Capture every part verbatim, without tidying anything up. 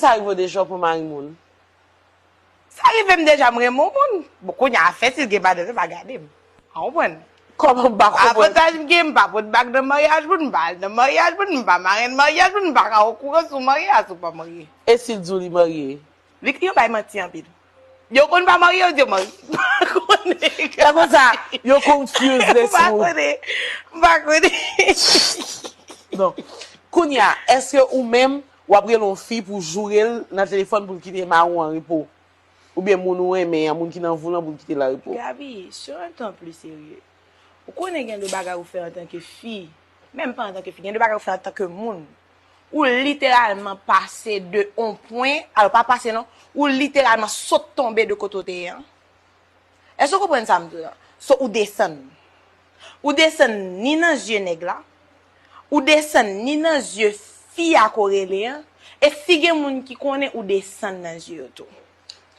Sa rive w deja w pran mari moun? Sa rive m deja, m renmen yon moun. Bon, kounye a, fè si l gen madanm, l pa gade m. Ou konprann? Kòman m pa konprann? Avantaj m gen, m pa pot bag nan maryaj moun, m pa al nan maryaj moun, m pa marenn maryaj moun, m pa ka okouran si w marye a si w pa marye. E si l di w li marye? Li yo bay manti anpil. Yo konn pa marye, yo di yo marye. M pa konnen. Sa konsa, yo confuse M pa lesou. Konnen. M pa konnen. Non. Kounye a, èske ou menm, w ap rele yon fi pou joure l nan telefòn pou l kite mari w an repo? Oubyen moun ou renmen an, moun ki nan vi w lan pou l kite l an repo? Gaby, sur un ton plus sérieux. Ou konnen gen de bagay ou fè antanke fi, menm pa antanke fi, gen de bagay ou fè antanke moun. Ou literalman pase de on pwen, alò pa pase non, ou literalman sot tonbe de kote w te ye an. Èske w konprann sa m di w lan? So ou desann. Ou desann ni nan zye nèg la, ou desann ni nan zye fi a ke w rele an, e si gen moun ki konnen ou desann nan zye yo tou.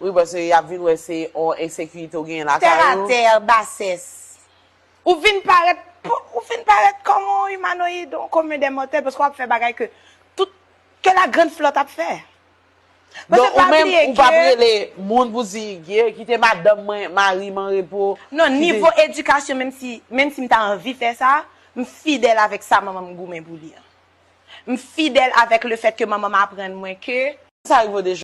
Wi, paske y ap vin wè se yon ensekirite w genyen lakay ou. Tèratè, basès. Ou vin parèt, ou vin parèt kòm yon imanoyid, yon commun des mortels, paske w ap fè bagay ke tout, ke la grande flotte ap fè. Donk, ou menm, ou p ap rele moun pou di, "Ye, kite madanm mwen, mari m an repo." Non, nivo edikasyon, menm si, menm si m ta anvi fè sa, m fidèl avèk sa manman m goumen pou li an. M fidèl avèk le fèt ke manman m aprann mwen ke Sa rive w deja